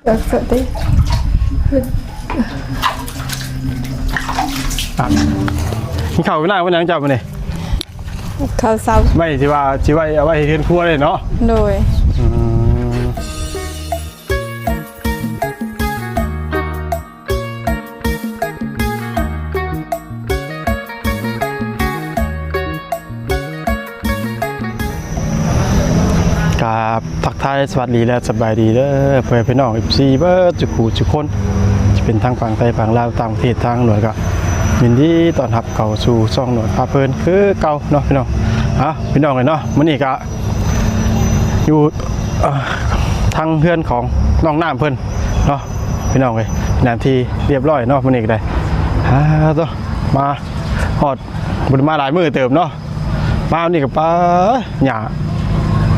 ເອີ ສະຕິ ອ່ະ ກິນເຂົ້າກິນນ້ຳເປັນຫຍັງເຈົ້າມື້ນີ້? ເຂົ້າເຊົ້າ ໄວ້ທີ່ວ່າ ທີ່ໄວ້ ເອົາໄວ້ເຮັດເຮືອນຄົວເດ້ເນາະ. ໂດຍ ອືມ. ກາບທັກທາຍສະຫວັດດີ ແລະ ສະບາຍດີເດີ ພໍ່ແມ່ພີ່ນ້ອງ ເອັຟຊີ ເບິດສູ່ຄູ່ສູ່ຄົນ ຈະເປັນທັງຝັ່ງໄທຝັ່ງລາວ ຕ່າງປະເທດ ທາງໜວດ ກະຍິນດີຕ້ອນຮັບເຂົ້າສູ່ຊ່ອງໜວດພາເພີນຄືເກົ່າເນາະພີ່ນ້ອງ. ເອົ້າ ພີ່ນ້ອງເອີຍເນາະ ມື້ນີ້ກະ ຢູ່ ເອີ ທາງເຮືອນຂອງນ້ອງນ້ຳເພິ່ນເນາະ ພີ່ນ້ອງເອີຍ ເປັນທີ່ຮຽບຮ້ອຍເນາະ ມື້ນີ້ກະໄດ້ ອ່າ ໂຕ ມາຮອດ ບໍ່ໄດ້ມາຫຼາຍມື້ເຕີບເນາະ ມານີ້ກະ ປາ ຫຍ້າ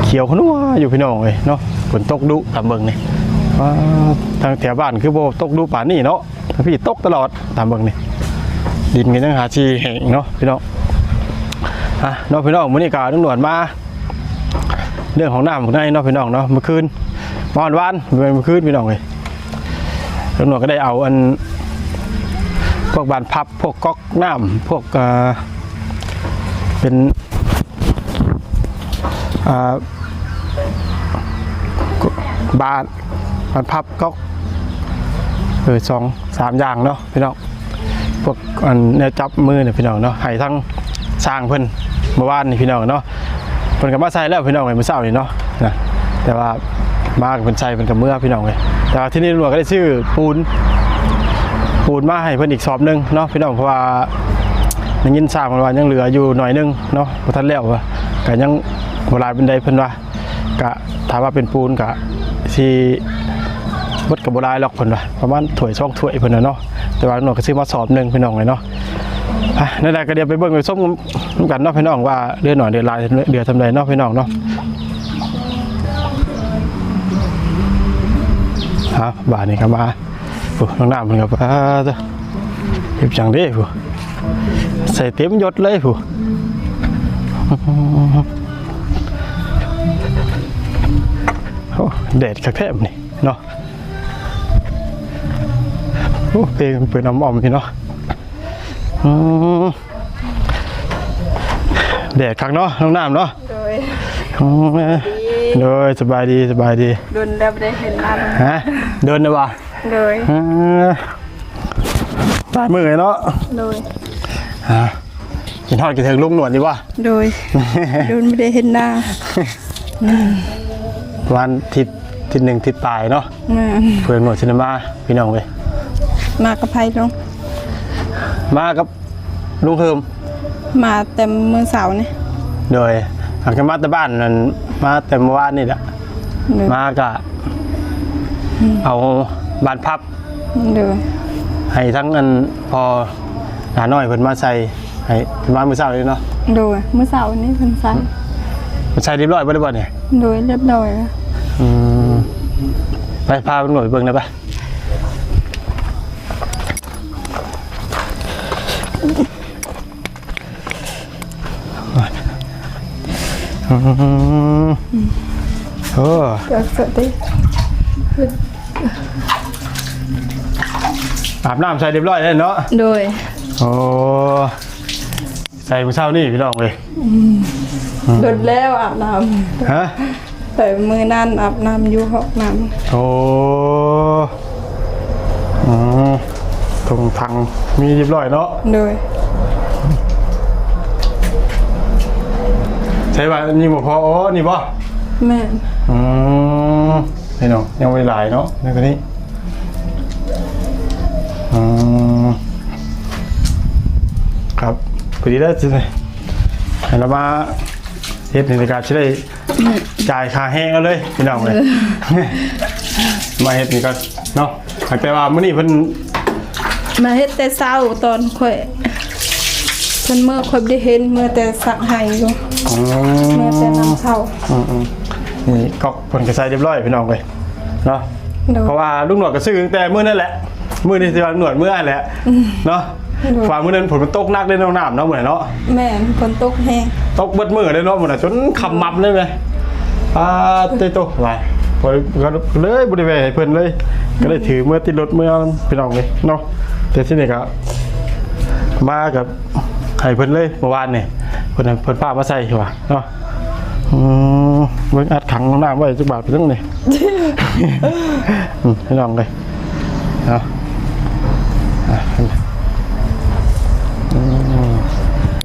ຂຽວຂະນົວຢູ່ພີ່ນ້ອງເອີຍເນາະ ຝົນຕົກດຸຕາມເບິ່ງນີ້ ປາ ທາງແຖວບ້ານຄືບໍ່ຕົກດຸປານນີ້ເນາະ ທາງພີ້ຕົກຕະຫຼອດຕາມເບິ່ງນີ້ ດິນກະຍັງຫາຊິແຫ້ງເນາະພີ່ນ້ອງ. ອ່ະ ເນາະພີ່ນ້ອງ ມື້ນີ້ກະລຸງໜວດມາ ເລື່ອງຂອງນ້ຳໃນເນາະພີ່ນ້ອງເນາະ ມື້ຄືນ ມາຮອດວານ ແມ່ນມື້ຄືນພີ່ນ້ອງເອີຍ ຕຳຫຼວດກະໄດ້ເອົາອັນ ພວກບານພັບ ພວກກັອກນ້ຳ ພວກ ເອີ ເປັນ ອ່າ ບານ ບານພັບກັອກ ເອີ ສອງສາມຢ່າງເນາະ ພີ່ນ້ອງ ພວກອັນແນວຈັບມືນີ້ພີ່ນ້ອງເນາະ ໃຫ້ທາງຊ່າງເພິ່ນເມື່ອວານນີ້ພີ່ນ້ອງເນາະ ເພິ່ນກະມາໃສ່ແລ້ວພີ່ນ້ອງເອີຍ ມື້ເຊົ້ານີ້ເນາະ ນະ ແຕ່ວ່າມາເພິ່ນໃສ່ເພິ່ນກະເມືອພີ່ນ້ອງເອີຍ ແຕ່ວ່າທີນີ້ຕຳຫຼວດກະໄດ້ຊື້ປູນ ປູນມາໃຫ້ເພິ່ນອີກສອບໜຶ່ງເນາະພີ່ນ້ອງ ເພາະວ່າໄດ້ຍິນຊ່າງເພິ່ນວ່າຍັງເຫຼືອຢູ່ໜ້ອຍໜຶ່ງເນາະ ບໍ່ທັນແລ້ວ ກະຍັງບໍ່ຫຼາຍປານໃດເພິ່ນວ່າ ກະຖ້າວ່າເປັນປູນກະຊິເບິດກະບໍ່ຫຼາຍດອກເພິ່ນວ່າ ປະມານຖ້ວຍສອງຖ້ວຍເພິ່ນວ່າເນາະ ແຕ່ວ່າໜ່ວຍກະຊື້ມາສອບໜຶ່ງພີ່ນ້ອງເອີຍເນາະ. ອ່ະ ແນວໃດກະດຽວໄປເບິ່ງໄປຊົມນຳກັນເນາະພີ່ນ້ອງ ວ່າເຫຼືອໜ້ອຍເຫຼືອຫຼາຍເຫຼືອສ່ຳໃດເນາະພີ່ນ້ອງເນາະ. ອ່ະ ບາດນີ້ກະມາ ໂອ້ ນ້ອງນ້ຳເພິ່ນກະ ປາ ເຮັດຫຍັງເດ້ຜູ້ ໃສ່ເຕັມຍົດເລີຍຜູ້. ໂອ້ ແດດຄັກແທ້ມື້ນີ້ເນາະ ໂອ້ ເປີດ ເປີດອອມໆ ນີ້ເນາະ ອືມ ແດດຄັກເນາະ ນ້ອງນ້ຳເນາະ. ໂດຍ ອືມ ໂດຍ ສະບາຍດີ ສະບາຍດີ ດົນແລ້ວບໍ່ໄດ້ເຫັນໜ້າ ຮະ ດົນແລ້ວບໍ່? ໂດຍ ເອີ ຫຼາຍມື້ເນາະ ໂດຍ ອ່າ ຄິດຮອດຄິດເຖິງລຸງໜວດຢູ່ບໍ່? ໂດຍ ດົນບໍ່ໄດ້ເຫັນໜ້າ ປະມານທິດ ທິດໜຶ່ງທິດປາຍເນາະ ແມ່ນ ເພື່ອໜວດຊິໄດ້ມາ ພີ່ນ້ອງເອີຍ ມາກັບໃຜລຸງ? ມາກັບ ລຸງເຮີມ ມາແຕ່ມື້ເຊົ້ານີ້ ໂດຍ ຫາກະມາແຕ່ບ້ານນັ້ນ ມາແຕ່ມື້ວານນີ້ແຫຼະ ໂດຍ ມາກະ ອືມ ເອົາບານພັບ ໂດຍ ໃຫ້ທັງອັນພໍ່ຫຼານນ້ອຍເພິ່ນມາໃສ່ໃຫ້ ເພິ່ນມາມື້ເຊົ້ານີ້ເນາະ ໂດຍ ມື້ເຊົ້ານີ້ເພິ່ນໃສ່ ເພິ່ນໃສ່ຮຽບຮ້ອຍເບິດແລ້ວບໍ່ນີ້? ໂດຍ ຮຽບຮ້ອຍແລ້ວ ອືມ ໄປ ພາລຸງໜວດໄປເບິ່ງແດ່ໄປ. ອືມ ໂອ້ ອາບນ້ຳໃສ່ຮຽບຮ້ອຍແລ້ວເນາະ ໂດຍ ໂອ້ ໃສ່ມື້ເຊົ້ານີ້ພີ່ນ້ອງເອີຍ ອືມ ດົນແລ້ວອາບນ້ຳ ຮະ ແຕ່ມື້ນັ້ນອາບນ້ຳຢູ່ຫ້ອງນ້ຳ ໂອ້ ອືມ ຖົງຖັງມີຮຽບຮ້ອຍເນາະ ໂດຍ ໃສ່ວ່ານີ້ບໍ່ພໍ ໂອ້ ນີ້ບໍ່ ແມ່ນ ອືມ ນີ້ເນາະ ຍັງບໍ່ໄດ້ຫຼາຍເນາະ ໃນໂຕນີ້ ອືມ ຄັບ ພໍດີແລ້ວ ໃຫ້ລາວມາເຮັດໃນການຊິໄດ້ ຈ່າຍຄ່າແຮງເອົາເລີຍພີ່ນ້ອງເອີຍ ເອີ ມາເຮັດນີ້ກ່ອນເນາະ ແຕ່ວ່າມື້ນີ້ເພິ່ນ ມາເຮັດແຕ່ເຊົ້າ ຕອນຂ້ອຍ ເພິ່ນເມືອ ຂ້ອຍບໍ່ໄດ້ເຫັນ ເມືອແຕ່ສັກໄຫ້ຢູ່ ອືມ ເມືອແຕ່ນຳເຂົ້າ ອືມໆ ນີ້ກອກເພິ່ນກະໃສ່ຮຽບຮ້ອຍພີ່ນ້ອງເອີຍເນາະ ໂດຍ ເພາະວ່າລຸງໜວດກະຊື້ຕັ້ງແຕ່ມື້ນັ້ນແຫຼະ ມື້ນີ້ຊິວ່າໜວດເມືອຫັ້ນແຫຼະ ອືມ ເນາະ ໂດຍ ເພາະວ່າມື້ນັ້ນຝົນມັນຕົກໜັກເດ້ນ້ອງນ້ຳເນາະ ມື້ນັ້ນເນາະ ແມ່ນ ຝົນຕົກແຮງ ຕົກເບິດມື້ເດ້ເນາະ ມື້ນັ້ນຈົນຄ່ຳມາບເລີຍແມ ປາດຕິໂຕ ວ່າ ຂ້ອຍກໍເລີຍບໍ່ໄດ້ແວ່ໃຫ້ເພິ່ນເລີຍ ກໍໄດ້ຖືເມືອຕິດລົດເມືອ ພີ່ນ້ອງເອີຍເນາະ. ແຕ່ທີນີ້ກໍມາກັບໃຫ້ເພິ່ນເລີຍ ເມື່ອວານນີ້ເພິ່ນ ເພິ່ນພາມາໃສ່ວ່າເນາະ. ອືມ ເບິ່ງອັດຖັງນ້ຳໄວ້ຈັກບາດເປັນຈັ່ງນີ້ ອືມ ພີ່ນ້ອງເອີຍເນາະ. ອືມ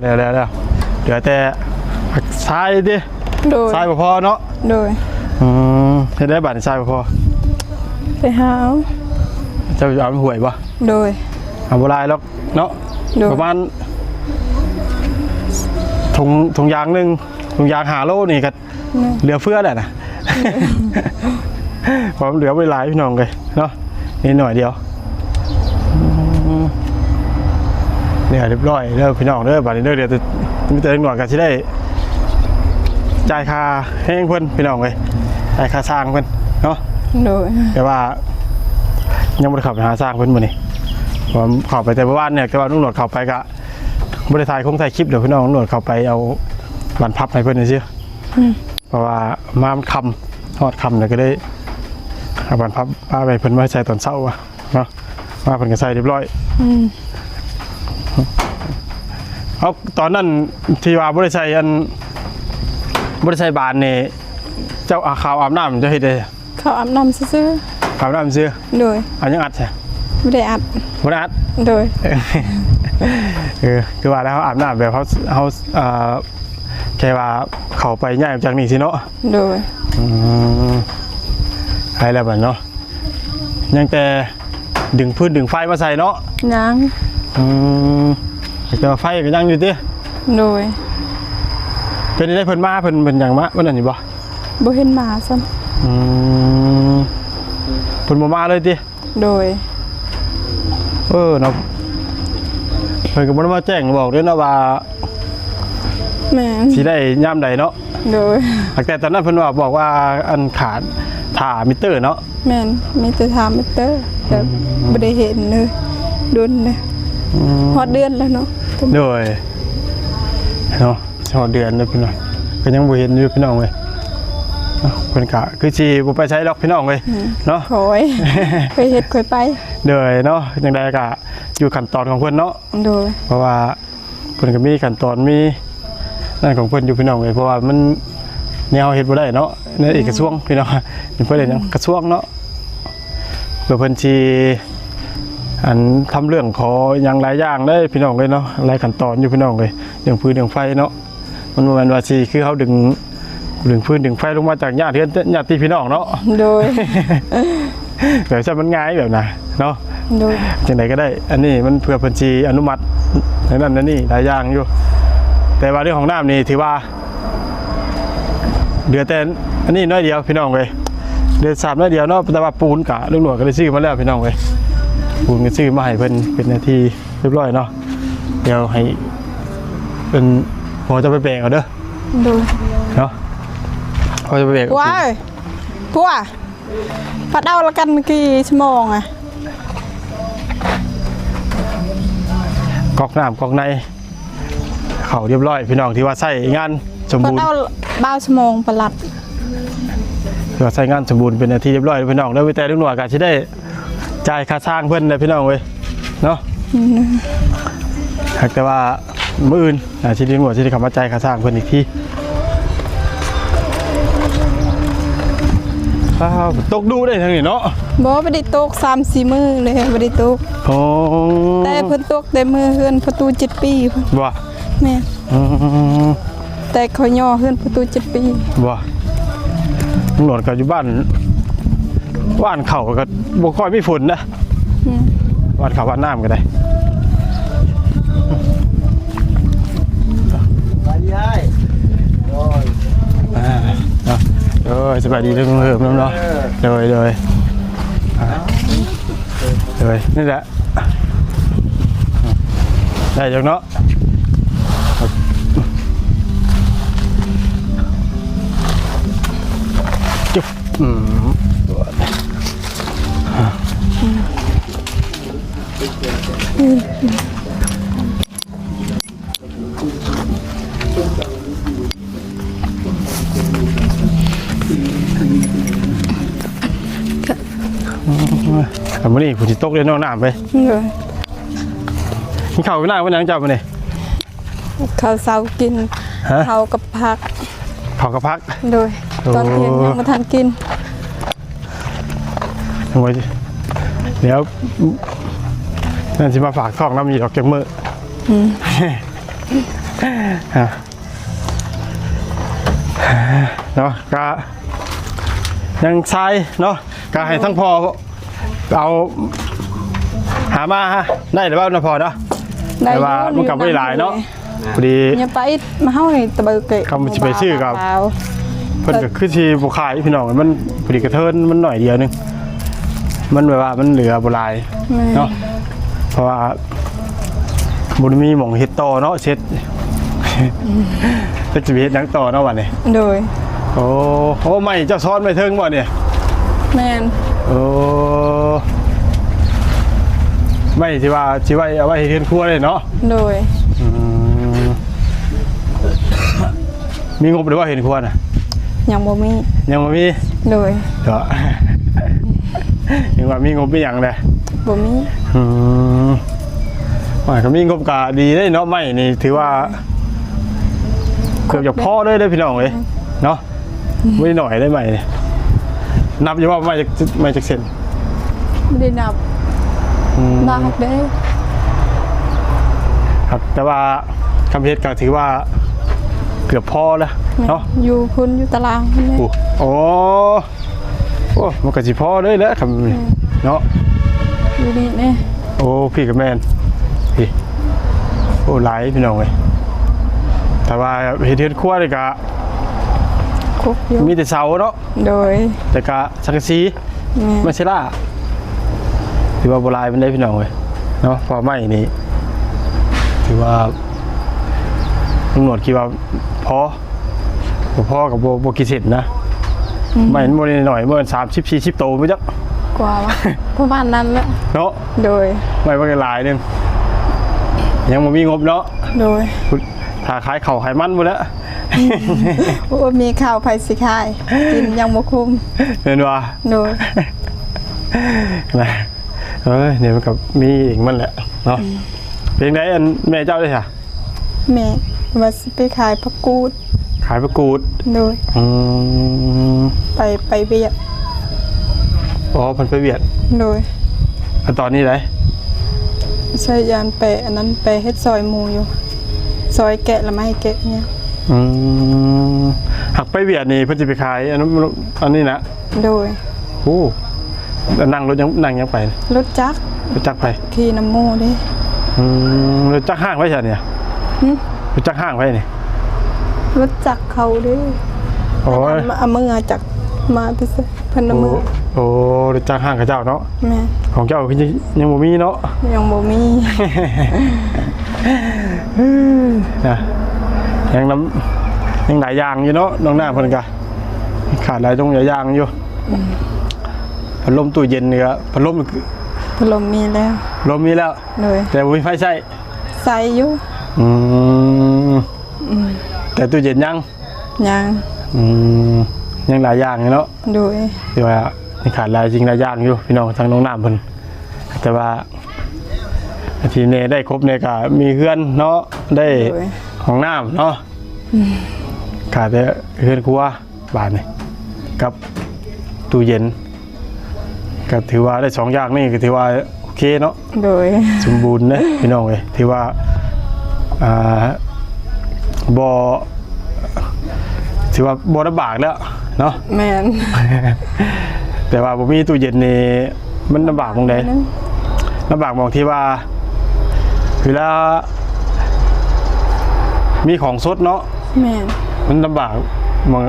ແລ້ວໆໆ ເຫຼືອແຕ່ຊາຍຕິ? ໂດຍ ຊາຍບໍ່ພໍເນາະ. ໂດຍ ອືມ ເຮັດໄດ້ບາດນີ້ ຊາຍບໍ່ພໍ ໄປຫາເອົາ. ເຈົ້າເອົາຫ້ວຍບໍ່? ໂດຍ ເອົາບໍ່ຫຼາຍດອກເນາະ. ໂດຍ ປະມານຖົງ ຖົງຢາງໜຶ່ງ ຖົງຢາງຫ້າໂລນີ້ກໍ ເຫຼືອເຟືອແຫຼະນະ ເພາະມັນເຫຼືອບໍ່ຫຼາຍ ພີ່ນ້ອງເອີຍເນາະ ນິດໜ້ອຍດຽວ. ອືມ ແລ້ວຮຽບຮ້ອຍເດີພີ່ນ້ອງເດີ. ບາດນີ້ເດີ ດຽວມີແຕ່ເດັກນ້ອຍກໍຊິໄດ້ຈ່າຍຄ່າແຮງເພິ່ນ ພີ່ນ້ອງເອີຍ ຈ່າຍຄ່າຊ່າງເພິ່ນເນາະ. ໂດຍ ແຕ່ວ່າຍັງບໍ່ໄດ້ເຂົ້າໄປຫາຊ່າງເພິ່ນມື້ນີ້ ເພາະວ່າເຂົ້າໄປແຕ່ເມື່ອວານນີ້ ແຕ່ວ່າລຸງໜວດເຂົ້າໄປກະ ບໍ່ໄດ້ຖ່າຍຄົງຖ່າຍຄລິບດອກພີ່ນ້ອງ. ໜວດເຂົ້າໄປເອົາບານພັບໃຫ້ເພິ່ນຊື່ໆ ອືມ ເພາະວ່າມາມັນຄ່ຳ ຮອດຄ່ຳແລ້ວກໍເລີຍເອົາບານພັບປະໄວ້ເພິ່ນ ມາໃສ່ຕອນເຊົ້າວ່າເນາະ. ມາເພິ່ນກໍໃສ່ຮຽບຮ້ອຍ. ອືມ ເອົາ ຕອນນັ້ນທີ່ວ່າບໍ່ໄດ້ໃສ່ອັນ ບໍ່ໄດ້ໃສ່ບານນີ້ ເຈົ້າອາບ ເຂົ້າອາບນ້ຳ ເຈົ້າເຮັດໃດ? ເຂົ້າອາບນ້ຳຊື່ໆ. ອາບນ້ຳຊື່? ໂດຍ. ເອົາຫຍັງອັດຊະ? ບໍ່ໄດ້ອັດ. ບໍ່ໄດ້ອັດ? ໂດຍ. ເອີ ຄືວ່າແລ້ວ ເຮົາອາບນ້ຳແບບເຮົາ ເຮົາ ເອີ ແຄ່ວ່າເຂົ້າໄປຍ້າຍອອກຈາກນີ້ຊີ້ເນາະ? ໂດຍ. ອືມ ໃຫ້ແລ້ວບັດເນາະ ຍັງແຕ່ດຶງຟືນດຶງໄຟມາໃສ່ເນາະ? ຍັງ. ອືມ ແຕ່ວ່າໄຟກໍຍັງຢູ່ຕິ? ໂດຍ. ເປັນໄດ້ເພິ່ນມາ ເພິ່ນ ເພິ່ນຫຍັງມາ ມື້ນັ້ນຢູ່ບໍ່? ບໍ່ເຫັນມາຊ້ຳ. ອືມ ເພິ່ນບໍ່ມາເລີຍຕິ? ໂດຍ. ເອີເນາະ ເພິ່ນກໍບໍ່ໄດ້ມາແຈ້ງບອກເດ້ເນາະວ່າ ແມ່ນ ຊິໄດ້ຍາມໃດເນາະ? ໂດຍ. ຕັ້ງແຕ່ຕອນນັ້ນເພິ່ນວ່າ ບອກວ່າອັນຂາດຖ້າມິເຕີເນາະ? ແມ່ນ ມີແຕ່ຖ້າມິເຕີ ແຕ່ ອືມ ບໍ່ໄດ້ເຫັນເລີຍ ດົນເລີຍ. ອືມ ຮອດເດືອນແລ້ວເນາະ? ໂດຍ ເນາະ. ຮອດເດືອນແລ້ວພີ່ນ້ອງ ກໍຍັງບໍ່ເຫັນຢູ່ພີ່ນ້ອງເອີຍ. ເພິ່ນກະຄືຊິບໍ່ໄປໃສດອກພີ່ນ້ອງເອີຍ ອືມ ເນາະ ຄ່ອຍ ຄ່ອຍເຮັດຄ່ອຍໄປ. ໂດຍເນາະ ຈັ່ງໃດກະຢູ່ຂັ້ນຕອນຂອງເພິ່ນເນາະ. ໂດຍ. ເພາະວ່າເພິ່ນກໍມີຂັ້ນຕອນ ມີນັ້ນຂອງເພິ່ນຢູ່ພີ່ນ້ອງເອີຍ ເພາະວ່າມັນ ແນວເຮົາເຮັດບໍ່ໄດ້ເນາະ ໃນເອກກະຊວງ ອືມ ພີ່ນ້ອງ ເພິ່ນເອີ້ນຫຍັງ ກະຊວງເນາະ. ເພື່ອເພິ່ນຊິ ອັນ ທຳເລື່ອງຂໍຫຍັງຫຼາຍຢ່າງເດ້ພີ່ນ້ອງເອີຍເນາະ ຫຼາຍຂັ້ນຕອນຢູ່ພີ່ນ້ອງເອີຍ ເລື່ອງຟືນເລື່ອງໄຟເນາະ. ມັນບໍ່ແມ່ນວ່າຊິຄືເຮົາດຶງ ດຶງຟືນດຶງໄຟລົງມາຈາກຍາດເຮືອນຍາດຕິພີ່ນ້ອງເນາະ. ໂດຍ. ແບບຊັ້ນມັນງ່າຍແບບນະເນາະ. ໂດຍ. ຈັ່ງໃດກໍໄດ້ ອັນນີ້ມັນເພື່ອເພິ່ນຊິອະນຸມັດໃນນັ້ນໃນນີ້ຫຼາຍຢ່າງຢູ່ ແຕ່ວ່າເລື່ອງຫ້ອງນ້ຳນີ້ຖືວ່າ ເຫຼືອແຕ່ອັນນີ້ໜ້ອຍດຽວພີ່ນ້ອງເອີຍ ເຫຼືອສາມໜ້ອຍດຽວເນາະ. ແຕ່ວ່າປູນກະລຸງຫຼວງກໍໄດ້ຊື້ມາແລ້ວພີ່ນ້ອງເອີຍ ປູນກໍຊື້ມາໃຫ້ເພິ່ນເປັນໜ້າທີ່ຮຽບຮ້ອຍເນາະ. ດຽວໃຫ້ເພິ່ນ ພໍ່ເຈົ້າໄປແບກເອົາເດີ. ໂດຍ. ເນາະ ພໍ່ເຈົ້າໄປແບກເອົາ. ພວກ ພັດເອົາລະກັນກີ່ຊົ່ວໂມງອະ ກອກນ້ຳກອກໃນ ເຂົ້າຮຽບຮ້ອຍພີ່ນ້ອງ ຖືວ່າໃຊ້ງານສົມບູນ ເອົາບ່າວຊົ່ວໂມງປະລັດ ຖືວ່າໃຊ້ງານສົມບູນເປັນທີ່ຮຽບຮ້ອຍພີ່ນ້ອງເດີ. ມີແຕ່ລຸງໜວດກໍຊິໄດ້ຈ່າຍຄ່າຊ່າງເພິ່ນແຫຼະພີ່ນ້ອງເອີຍເນາະ. ອືມ ຫາກແຕ່ວ່າມື້ອື່ນ ອາ ຊິໄດ້ ຊິໄດ້ເຂົ້າມາຈ່າຍຄ່າຊ່າງເພິ່ນອີກທີ. ອ້າວ ຕົກດຸເດ້ທາງນີ້ເນາະ. ບໍ່ ບໍ່ໄດ້ຕົກ ສາມສີ່ມື້ແລ້ວບໍ່ໄດ້ຕົກ. ອໍ ແຕ່ເພິ່ນຕົກແຕ່ມື້ເຮືອນພໍ່ຕູ້ເຈັດປີພຸ້ນ. ບໍ່ ແມ່ນ. ອືມ ແຕ່ຂ້ອຍຍໍເຮືອນພໍ່ຕູ້ເຈັດປີ. ບໍ່ ຕຳຫຼວດກໍຢູ່ບ້ານ ຫວ່ານເຂົ້າກໍບໍ່ຄ່ອຍມີຝົນນະ. ອືມ ຫວ່ານເຂົ້າຫວ່ານນ້ຳກໍໄດ້. ສະບາຍດີອ້າຍ. ໂດຍ ອ່າ ເນາະ ໂດຍ ສະບາຍດີເດີ ເພີ່ມນຳເນາະ. ເອີ ໂດຍ ໂດຍ ອ່າ ໂດຍ ນີ້ແຫຼະ ໄດ້ຢູ່ເນາະ. ອືມ ອືມ. ອ່າ ມື້ນີ້ຝົນຊິຕົກເດ້ ນ້ອງນ້ຳເອີຍ. ໂດຍ. ກິນເຂົ້າກິນນ້ຳກັບຫຍັງເຈົ້າມື້ນີ້? ເຂົ້າເຊົ້າກິນ ຮະ? ເຂົ້າກັບຜັກ. ເຂົ້າກັບຜັກ? ໂດຍ. ໂອ້ ຕອນທ່ຽງຍັງບໍ່ທັນກິນ. ໂອ້ຍ ດຽວນັ້ນຊິມາຝາກທ້ອງນຳອີກດອກຈັກມື້. ອືມ ອ່າ ເນາະ ກະຍັງຊາຍເນາະ ກະໃຫ້ທັງພໍ່ເອົາຫາມາໄດ້ແລ້ວເນາະພໍ່ເນາະ. ໄດ້ ແຕ່ວ່າມັນກໍບໍ່ໄດ້ຫຼາຍເນາະ ພໍດີ ເນຍ ໄປມາເຮົານີ້ຕະເບີເກະ ຄຳຊິໄປຊື້ກໍ ເພິ່ນກໍຄືຊິບໍ່ຂາຍພີ່ນ້ອງ ມັນພໍດີກະເທີນມັນໜ້ອຍດຽວໜຶ່ງ ມັນແບບວ່າມັນເຫຼືອບໍ່ຫຼາຍ ແມ່ນ ເນາະ ເພາະວ່າ ບໍ່ໄດ້ມີໝ່ອງເຮັດຕໍ່ເນາະ ເສັດ ຈັກຊິໄປເຮັດຫຍັງຕໍ່ເນາະບັດນີ້. ໂດຍ. ໂອ້ ໂອ້ ໄມ້ເຈົ້າຊ້ອນໄວ້ເທິງບໍ່ນີ້? ແມ່ນ. ໂອ້ ໄມ້ທີ່ວ່າຊິໄວ້ ເອົາໄວ້ເຮັດເຮືອນຄົວເດ້ເນາະ? ໂດຍ. ອືມ ມີງົບຫຼືວ່າເຮືອນຄົວນະ? ຍັງບໍ່ມີ. ຍັງບໍ່ມີ? ໂດຍ. ເນາະ ຍັງວ່າມີງົບມີຫຍັງເດ້? ບໍ່ມີ. ອືມ ວ່າກໍມີງົບກໍດີເດ້ເນາະ ໄມ້ນີ້ຖືວ່າເກືອບຈະພໍເລີຍເດ້ພີ່ນ້ອງເອີຍ ເນາະ ບໍ່ໄດ້ໜ້ອຍເດ້ໄມ້ນີ້. ນັບຢູ່ວ່າໄມ້ຈັກ ໄມ້ຈັກເສັ້ນ? ບໍ່ໄດ້ນັບ. ອືມ ນັບເດ້ ຄັບ ແຕ່ວ່າຄຳເຮັດກໍຖືວ່າເກືອບພໍແລ້ວເນາະ. ແມ່ນ. ຢູ່ພຸ້ນ ຢູ່ຕາລາງພຸ້ນເດ້. ໂອ້ ໂອ້ ໂອ້ ມັນກໍຊິພໍເລີຍແຫຼະ ຄຳ ອືມ ເນາະ ຢູ່ນີ້ເດ້. ໂອ້ ພີ່ກໍແມ່ນ ພີ່ ໂອ້ ຫຼາຍພີ່ນ້ອງເອີຍ. ແຕ່ວ່າເຮັດເຮືອນຄົວນີ້ກະຄົບຢູ່ ມີແຕ່ເສົາເນາະ. ໂດຍ. ແລ້ວກະສັງກະສີ ແມ່ນ ໄມ້ເຊລາ ຖືວ່າບໍ່ຫຼາຍປານໃດພີ່ນ້ອງເອີຍເນາະ ເພາະໄມ້ນີ້ຖືວ່າລຸງໜວດຄິດວ່າພໍ ບໍ່ພໍກໍບໍ່ ບໍ່ກີ່ເສັ້ນນະ. ອືມ ໄມ້ມັນບໍ່ໄດ້ໜ້ອຍ ບໍ່ສາມສິບສີ່ສິບໂຕບໍ່ຈັກ ກວ່າວະ ປະມານນັ້ນແຫຼະເນາະ. ໂດຍ. ໄມ້ມັນກໍຫຼາຍໜຶ່ງ ຍັງບໍ່ມີງົບເນາະ. ໂດຍ. ຖ້າຂາຍເຂົ້າຂາຍມັນພຸ້ນແຫຼະ. ໂອ້ ມີເຂົ້າໃຜຊິຂາຍ ກິນຍັງບໍ່ຄຸ້ມ ແມ່ນບໍ່? ໂດຍ. ນະ ເອີຍ ນີ້ມັນກໍມີເອງມັນແຫຼະເນາະ. ອືມ ເປັນໃດອັນແມ່ເຈົ້າເດ້ຊະ? ແມ່ວ່າຊິໄປຂາຍຜັກກູດ. ຂາຍຜັກກູດ? ໂດຍ. ອືມ ໄປ ໄປວຽກ. ອໍ ເພິ່ນໄປວຽກ. ໂດຍ. ແລ້ວຕອນນີ້ໃດ? ໃຊ້ຢານໄປ ອັນນັ້ນ ໄປເຮັດຊອຍໝູຢູ່ ຊອຍແກະລະໄມ້ແກະຫຍັງ. ອືມ ຫາກໄປວຽກນີ້ເພິ່ນຊິໄປຂາຍ ອັນນັ້ນ ອັນນີ້ນະ. ໂດຍ. ໂອ້ ນັ່ງລົດຫຍັງ ນັ່ງຫຍັງໄປ? ລົດຈັກ. ລົດຈັກໃຜ? ຂີ່ນຳໝູ່ເດ້. ອືມ ລົດຈັກຮ້າງໃຜຊະນີ້? ຫຶ? ລົດຈັກຮ້າງໃຜນີ້? ລົດຈັກເຂົາເດ້. ໂອ້ຍ ເອົາເມືອຈັກມາແຕ່ໃສ ເພິ່ນນຳເມືອ. ໂອ້ ລົດຈັກຮ້າງເຂົາເຈົ້າເນາະ. ແມ່ນ. ຂອງເຈົ້າຄືຍັງ ຍັງບໍ່ມີເນາະ? ຍັງບໍ່ມີ. ນະ ຍັງນຳ ຍັງຫຼາຍຢ່າງຢູ່ເນາະ ນ້ອງນ້ຳເພິ່ນກະຂາດຫຼາຍຢ່າງຢູ່. ອືມ ພັດລົມ ຕູ້ເຢັນນີ້ກະ ພັດລົມ ພັດລົມມີແລ້ວ. ພັດລົມມີແລ້ວ. ໂດຍ. ແຕ່ບໍ່ມີໄຟໃຊ້. ໃຊ້ຢູ່. ອືມ ອືມ ແຕ່ຕູ້ເຢັນຍັງ? ຍັງ. ອືມ ຍັງຫຼາຍຢ່າງຢູ່ເນາະ. ໂດຍ. ຖືວ່າຍັງຂາດຫຼາຍສິ່ງຫຼາຍຢ່າງຢູ່ພີ່ນ້ອງ ທາງນ້ອງນ້ຳເພິ່ນ ແຕ່ວ່າທີ່ແນ່ໄດ້ຄົບແນ່ກະມີເຮືອນເນາະ ໄດ້ ໂດຍ ຫ້ອງນ້ຳເນາະ. ອືມ ຂາດແຕ່ເຮືອນຄົວບາດນີ້ກັບຕູ້ເຢັນ ກໍຖືວ່າໄດ້ສອງຢ່າງນີ້ກໍຖືວ່າໂອເຄເນາະ. ໂດຍ. ສົມບູນເດ້ພີ່ນ້ອງເອີຍ ຖືວ່າ ອ່າ ບໍ່ ຖືວ່າບໍ່ລຳບາກແລ້ວເນາະ. ແມ່ນ. ແຕ່ວ່າບໍ່ມີຕູ້ເຢັນນີ້ມັນລຳບາກໝ່ອງໃດ? ອືມ ລຳບາກໝ່ອງທີ່ວ່າເວລາມີຂອງສົດເນາະ. ແມ່ນ. ມັນລຳບາກໝ່ອງ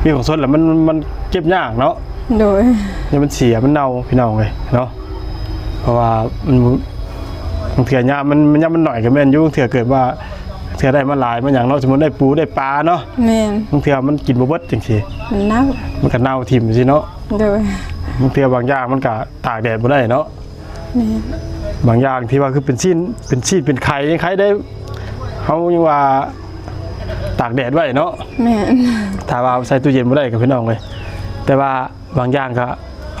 ມີຂອງສົດແລ້ວມັນ ມັນເກັບຍາກເນາະ. ໂດຍ. ຢ້ານມັນເສຍມັນເນົ່າພີ່ນ້ອງເອີຍເນາະ ເພາະວ່າມັນ ບາງເທື່ອຍາມມັນ ຍາມມັນໜ້ອຍກໍແມ່ນຢູ່ ບາງເທື່ອເກີດວ່າ ເທື່ອໄດ້ມາຫຼາຍມາຫຍັງເນາະ ສົມມຸດໄດ້ປູໄດ້ປາເນາະ. ແມ່ນ. ບາງເທື່ອມັນກິນບໍ່ເບິດຈັ່ງຊີ້ ມັນເນົ່າ ມັນກໍເນົ່າຖິ້ມຊີ້ເນາະ. ໂດຍ. ບາງເທື່ອບາງຢ່າງມັນກໍຕາກແດດບໍ່ໄດ້ເນາະ. ແມ່ນ. ບາງຢ່າງທີ່ວ່າຄືເປັນຊີ້ນ ເປັນຊີ້ນເປັນໄຂ່ຍັງໄຄໄດ້ ເຮົາຍັງວ່າຕາກແດດໄວ້ເນາະ. ແມ່ນ. ຖ້າວ່າເອົາໃສ່ຕູ້ເຢັນບໍ່ໄດ້ກໍ ພີ່ນ້ອງເອີຍ ແຕ່ວ່າ ບາງຢ່າງກໍ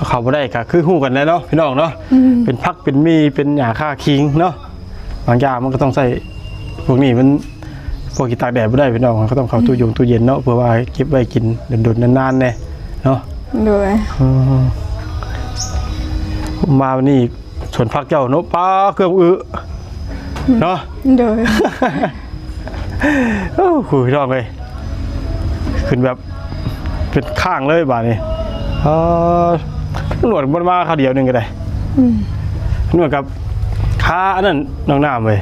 ເຂົ້າບໍ່ໄດ້ກໍຄືຮູ້ກັນແຫຼະເນາະ ພີ່ນ້ອງເນາະ. ອືມ ເປັນຜັກເປັນໝີ່ ເປັນຫຍ້າຄາຄີງເນາະ ບາງຢ່າງມັນກໍຕ້ອງໃຊ້ ພວກນີ້ມັນ ພວກທີ່ຕາກແດດບໍ່ໄດ້ ພີ່ນ້ອງ ມັນກໍຕ້ອງເຂົ້າ ອືມ ຕູ້ຢົງຕູ້ເຢັນເນາະ ເພື່ອວ່າເກັບໄວ້ກິນດົນໆ ນານໆ ແດ່ເນາະ. ໂດຍ ອືມ ມາວັນນີ້ ສວນຜັກເຈົ້າເນາະ ປາເກືອບອຶ ເນາະ. ໂດຍ ໂອ້ໂຫ ພີ່ນ້ອງເອີຍ ຂຶ້ນແບບເປັນຂ້າງເລີຍບາດນີ້. ເອີ ຕຳຫຼວດບໍ່ໄດ້ມາຄາວດຽວໜຶ່ງກໍໄດ້. ອືມ ຕຳຫຼວດກັບຄາອັນນັ້ນ ນ້ອງນ້ຳເອີຍ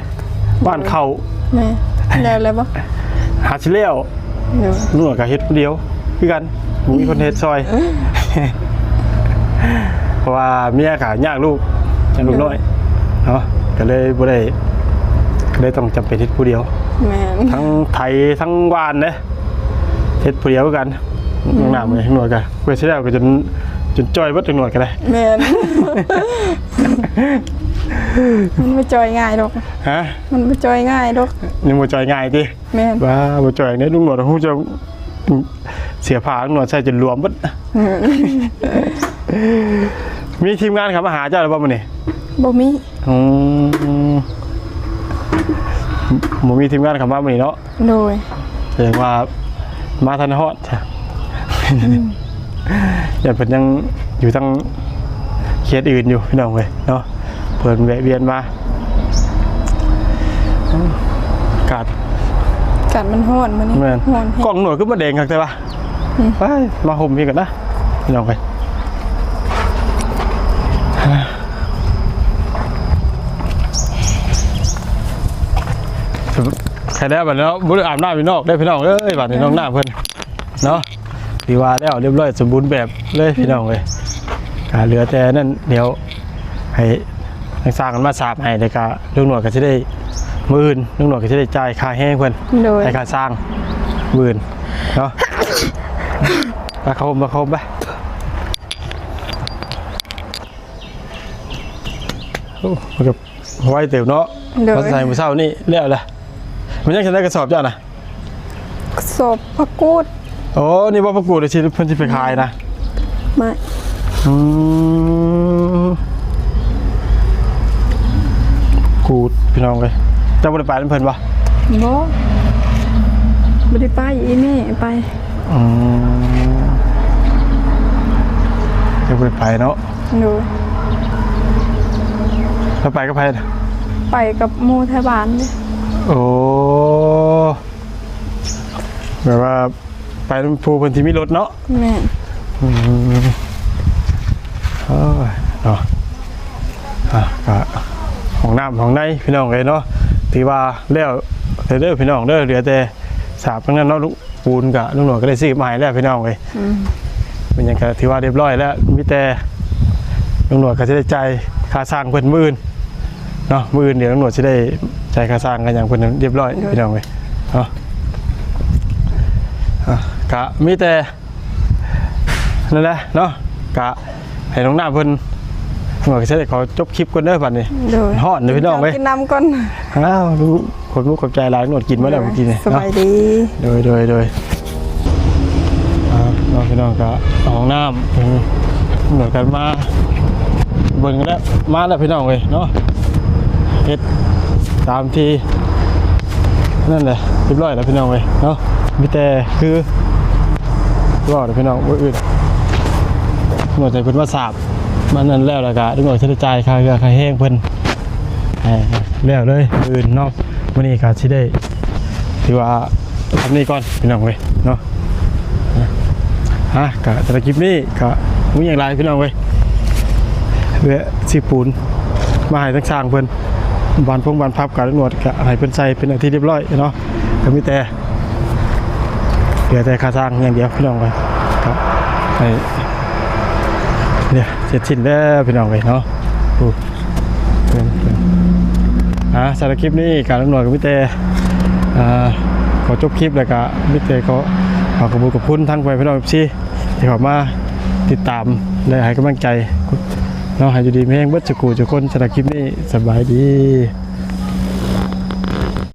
ບ້ານເຂົ້າ. ແມ່ນ ແລ້ວແລ້ວບໍ່? ຫາຊິແລ້ວ. ໂດຍ ຕຳຫຼວດກໍເຮັດຜູ້ດຽວຄືກັນ ບໍ່ມີຄົນເຮັດຊ່ອຍ ເພາະວ່າເມຍກໍຍາກລູກ ຍາກລູກນ້ອຍເນາະ ກໍເລີຍບໍ່ໄດ້ ກໍເລີຍຕ້ອງຈຳເປັນເຮັດຜູ້ດຽວ. ແມ່ນ ທັງໄຖທັງຫວ່ານເດ້ ເຮັດຜູ້ດຽວຄືກັນ. ອືມ ນ້ອງນ້ຳເອີຍ ຕຳຫຼວດກໍ ເວຊິແລ້ວກໍຈົນ ຈົນຈ່ອຍເບິດ ຕຳຫຼວດກໍໄດ້. ແມ່ນ ມັນບໍ່ຈ່ອຍງ່າຍດອກ. ຮະ? ມັນບໍ່ຈ່ອຍງ່າຍດອກ. ຍັງບໍ່ຈ່ອຍງ່າຍຕິ? ແມ່ນ ວ່າບໍ່ຈ່ອຍເດ້ ຕຳຫຼວດຮູ້ຈັກ ເສື້ອຜ້າຕຳຫຼວດໃສ່ຈົນຫຼວມເບິດ. ອືມ ມີທີມງານເຂົ້າມາຫາເຈົ້າແລ້ວບໍ່ມື້ນີ້? ບໍ່ມີ. ອືມ ບໍ່ມີທີມງານເຂົ້າມາມື້ນີ້ເນາະ. ໂດຍ ແສດງວ່າມາທັນຮອດ. ອືມ ຢ້ານເພິ່ນຍັງຢູ່ທາງເຂດອື່ນຢູ່ ພີ່ນ້ອງເອີຍເນາະ ເພິ່ນແວະວຽນມາ. ອາກາດ ອາກາດມັນຮ້ອນມື້ນີ້. ແມ່ນ ຮ້ອນແຮງ. ກ້ອງໜວດຄືມາແດງຄັກແທ້ວະ. ອືມ ໄປ ມາຫົ່ມພີ້ກັນນະ ພີ່ນ້ອງເອີຍ. ໃຄແລ້ວບັດນີ້ເນາະ ບໍ່ໄດ້ອາບນ້ຳຢູ່ນອກເດ້ ພີ່ນ້ອງເອີຍ. ບັດນີ້ ອືມ ນ້ອງນ້ຳເພິ່ນເນາະ ຖືວ່າແລ້ວຮຽບຮ້ອຍສົມບູນແບບເລີຍ ອືມ ພີ່ນ້ອງເອີຍ. ກໍເຫຼືອແຕ່ນັ້ນ ດຽວໃຫ້ທາງຊ່າງເພິ່ນມາສາບໃຫ້ ແລ້ວກໍລຸງໜວດກໍຊິໄດ້ ມື້ອື່ນລຸງໜວດກໍຊິໄດ້ຈ່າຍຄ່າແຮງເພິ່ນ. ໂດຍ ໃຫ້ຄ່າຊ່າງມື້ອື່ນເນາະ. ມາເຂົ້າໂຮມ ມາເຂົ້າໂຮມໄປ. ໂອ້ ມັນກໍໄວເຕີບເນາະ. ໂດຍ ມາໃສ່ມື້ເຊົ້ານີ້ແລ້ວລະ. ມັນຍັງ ຊັ້ນໃດກະສອບເຈົ້ານະ? ກະສອບຜັກກູດ. ໂອ້ ນີ້ບໍ່ຜັກກູດທີ່ເພິ່ນຊິໄປຂາຍນະ? ມາ ອືມ ກູດ ພີ່ນ້ອງເອີຍ. ເຈົ້າບໍ່ໄດ້ໄປນຳເພິ່ນບໍ່? ບໍ່ ບໍ່ໄດ້ໄປ. ອີ່ແມ່ໄປ. ອືມ ຍັງບໍ່ໄດ້ໄປເນາະ. ໂດຍ ແລ້ວໄປກັບໃຜນະ? ໄປກັບໝູ່ແຖວບ້ານເດ້. ໂອ້ ແບບວ່າໄປນຳຜູ້ເພິ່ນທີ່ມີລົດເນາະ. ແມ່ນ ອືມ ໂອ້ຍເນາະ. ອ່າ ກະຫ້ອງນ້ຳຫ້ອງໃນ ພີ່ນ້ອງເອີຍເນາະ ຖືວ່າແລ້ວແລ້ວເດີ ພີ່ນ້ອງເດີ. ເຫຼືອແຕ່ສາບທາງນັ້ນເນາະ ລູກ ປູນກະລຸງໜວດກໍໄດ້ຊື້ມາໃຫ້ແລ້ວ ພີ່ນ້ອງເອີຍ. ອືມ ເປັນຫຍັງກະຖືວ່າຮຽບຮ້ອຍແລ້ວ ມີແຕ່ລຸງໜວດກໍຊິໄດ້ຈ່າຍຄ່າຊ່າງເພິ່ນມື້ອື່ນເນາະ. ມື້ອື່ນດຽວລຸງໜວດຊິໄດ້ຈ່າຍຄ່າຊ່າງກັນຫຍັງເພິ່ນຮຽບຮ້ອຍ ໂດຍ ພີ່ນ້ອງເອີຍເນາະ. ອ່າ ກະມີແຕ່ນັ້ນແຫຼະເນາະ ກະ ໃຫ້ນ້ອງນ້ຳເພິ່ນ ໜວດກໍຊິໄດ້ຂໍຈົບຄລິບກ່ອນເດີບັດນີ້. ໂດຍ ຮ້ອນເດີພີ່ນ້ອງເອີຍ ກິນນ້ຳກ່ອນ. ອ້າວ ຂອບຄຸນຂອບໃຈຫຼາຍ ໜວດກິນມາແລ້ວເມື່ອກີ້ນີ້. ສະບາຍດີ. ໂດຍ ໂດຍ ໂດຍ. ອ່າ ເນາະ ພີ່ນ້ອງ ກໍຫ້ອງນ້ຳ ໜວດກັນມາເບິ່ງແລ້ວ ມາແລ້ວພີ່ນ້ອງເອີຍເນາະ. ເຮັດຕາມທີ່ ນັ້ນແຫຼະ ຮຽບຮ້ອຍແລ້ວພີ່ນ້ອງເອີຍເນາະ. ມີແຕ່ຄື ເວົ້າເດີພີ່ນ້ອງ ມື້ອື່ນໜວດໃຫ້ເພິ່ນມາສາບ ມັນນັ້ນແລ້ວ ແລ້ວກະໜວດຊິໄດ້ຈ່າຍຄ່າເຮືອຄ່າແຮງເພິ່ນ ເອີ ແລ້ວເລີຍມື້ອື່ນເນາະ. ມື້ນີ້ກະຊິໄດ້ ຖືວ່າ ສ່ຳນີ້ກ່ອນພີ່ນ້ອງເອີຍເນາະ. ອ່ະ ກະສຳລັບຄລິບນີ້ກະບໍ່ມີຫຍັງຫຼາຍພີ່ນ້ອງເອີຍ ແວະຊື້ປູນມາໃຫ້ທາງຊ່າງເພິ່ນ ບານພົງບານພັບກະໜວດກະໃຫ້ເພິ່ນໃສ່ເປັນທີ່ຮຽບຮ້ອຍເນາະ. ກະມີແຕ່ ເຫຼືອແຕ່ຄ່າຊ່າງຢ່າງດຽວພີ່ນ້ອງເອີຍ ກະໃຫ້ ເນຍ ເສັດສິ້ນແລ້ວພີ່ນ້ອງເອີຍເນາະ. ໂອ້ ອ່າ ສຳລັບຄລິບນີ້ກະລຸງໜວດກໍມີແຕ່ ອ່າ ຂໍຈົບຄລິບ ແລ້ວກະມີແຕ່ຂໍ ຂໍຂອບຄຸນຂອບຄຸນທາງພໍ່ແມ່ພີ່ນ້ອງ ເອັຟຊີ ທີ່ເຂົ້າມາຕິດຕາມ ແລະ ໃຫ້ກຳລັງໃຈເນາະ. ໃຫ້ຢູ່ດີມີແຮງເບິດສູ່ຜູ້ສູ່ຄົນ. ສຳລັບຄລິບນີ້ ສະບາຍດີ.